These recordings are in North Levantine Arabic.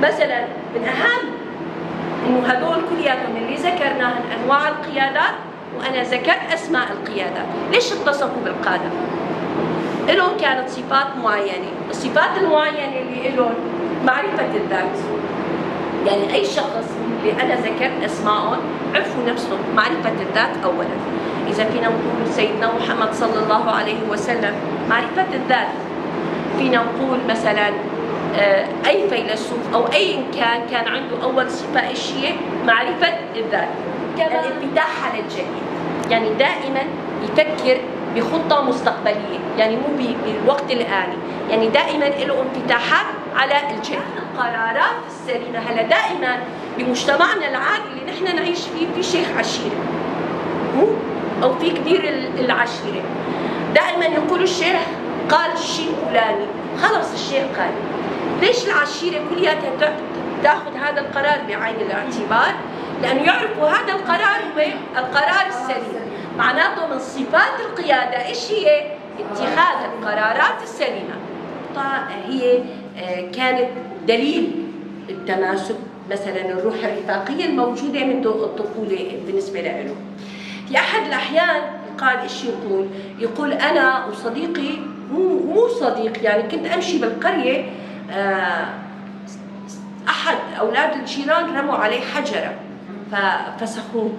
مثلا من اهم انه هدول كلياتهم اللي ذكرناهن انواع القيادات، وانا ذكرت اسماء القيادات. ليش اتصفوا بالقاده؟ لهم كانت صفات معينة، الصفات المعينة اللي لهم معرفة الذات. يعني اي شخص اللي انا ذكرت اسمائهم عرفوا نفسهم، معرفة الذات اولا. اذا فينا نقول سيدنا محمد صلى الله عليه وسلم معرفة الذات، فينا نقول مثلا اي فيلسوف او اي كان عنده اول صفة ايش هي؟ معرفة الذات. الانفتاح على الجديد، يعني دائما يفكر بخطه مستقبلية، يعني مو بالوقت الاني، يعني دائما له انفتاحات على الجديد. القرارات السليمة، هلا دائما بمجتمعنا العادي اللي نحن نعيش فيه في شيخ عشيره مو او في كبير العشيرة، دائما يقول الشيخ قال الشيء الفلاني، خلص الشيخ قال. ليش العشيرة كلياتها تاخذ هذا القرار بعين الاعتبار؟ لانه يعرفوا هذا القرار هو القرار السليم. معناته من صفات القيادة ايش هي؟ اتخاذ القرارات السليمة. هي كانت دليل التماسك، مثلا الروح الرفاقيه الموجودة منذ الطفولة بالنسبة له. في احد الاحيان قال ايش يقول؟ يقول انا وصديقي، مو صديق يعني، كنت امشي بالقريه، احد اولاد الجيران رموا عليه حجره ففسخوه.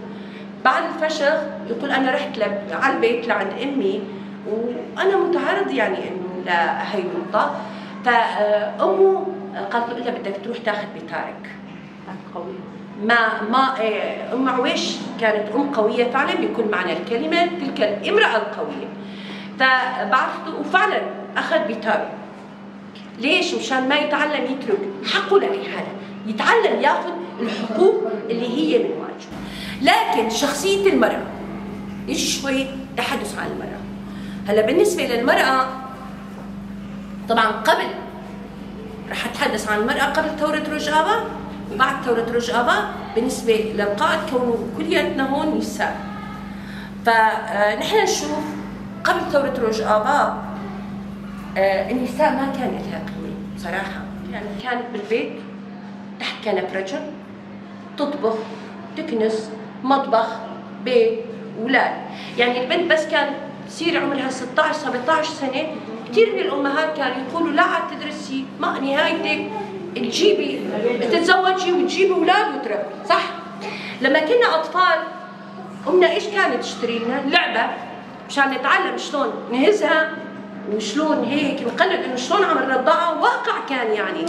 بعد الفشخ يقول انا رحت على البيت لعند امي وانا متعرض يعني انه لهي النقطة، فامه قالت له انت بدك تروح تاخذ بتارك. قوية. ما ام عويش كانت ام قوية فعلا بكل معنى الكلمة، تلك الامراة القوية. فبعثته وفعلا اخذ بتاره. ليش؟ مشان ما يتعلم يترك حقه لاي حدا، يتعلم ياخذ الحقوق اللي هي من واجبه. لكن شخصية المرأة، نيجي شوي تحدث عن المرأة. هلا بالنسبة للمرأة طبعا قبل، رح اتحدث عن المرأة قبل ثورة روجآفا وبعد ثورة روجآفا. بالنسبة للقائد كونه كلياتنا هون نساء، فنحن نشوف قبل ثورة روجآفا النساء ما كان لها قيمة بصراحة. يعني كانت بالبيت تحت كنف رجل، تطبخ، تكنس، مطبخ، بيت، اولاد. يعني البنت بس كانت تصير عمرها 16 17 سنة، كثير من الامهات كانوا يقولوا لا عاد تدرسي، ما نهايتك تجيبي تتزوجي وتجيبي اولاد وتربي، صح؟ لما كنا اطفال امنا ايش كانت تشتري لنا؟ لعبه مشان نتعلم شلون نهزها وشلون هيك نقلد انه شلون عم نرضعها، واقع كان يعني.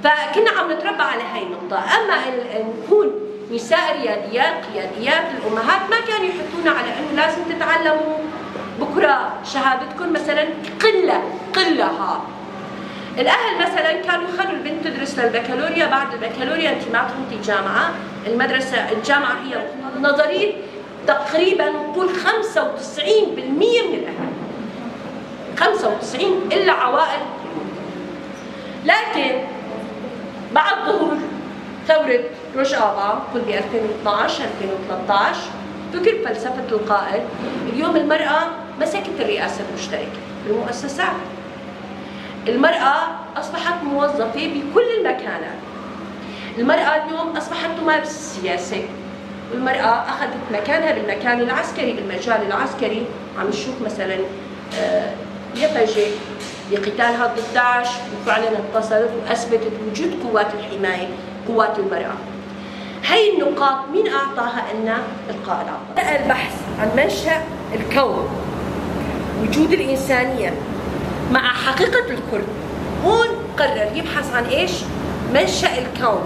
فكنا عم نتربى على هاي النقطة. اما نكون نساء رياديات قياديات، الامهات ما كانوا يحطونا على انه لازم تتعلموا بكره شهادتكم مثلا، قلة ها. الاهل مثلا كانوا يخلوا البنت تدرس للبكالوريا، بعد البكالوريا انت ما تفوتي جامعه، المدرسة الجامعة هي نظرية تقريبا نقول 95% من الاهل، 95 الا عوائل. لكن بعد ظهور ثورة روجآفا قل ب 2012 2013 فكر فلسفة القائد، اليوم المرأة مسكت الرئاسة المشتركة بالمؤسسات. المرأة أصبحت موظفة بكل المكانات. المرأة اليوم أصبحت تمارس السياسة، والمرأة أخذت مكانها بالمكان العسكري، بالمجال العسكري. عم نشوف مثلا يبجة بقتالها ضد داعش، وفعلا انتصرت وأثبتت وجود قوات الحماية، قوات المرأة. هاي النقاط مين أعطاها لنا؟ القائد أعطاها. البحث عن منشأ الكون، وجود الإنسانية مع حقيقة الكرد. هون قرر يبحث عن إيش؟ منشأ الكون،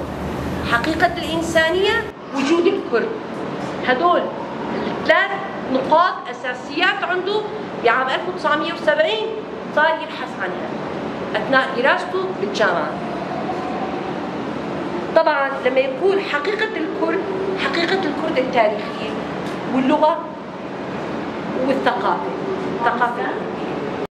حقيقة الإنسانية، وجود الكرد. هدول الثلاث نقاط أساسيات عنده بعام 1970 صار يبحث عنها أثناء دراسته بالجامعة. طبعا لما يقول حقيقة الكرد، حقيقة الكرد التاريخية واللغة والثقافة. الثقافة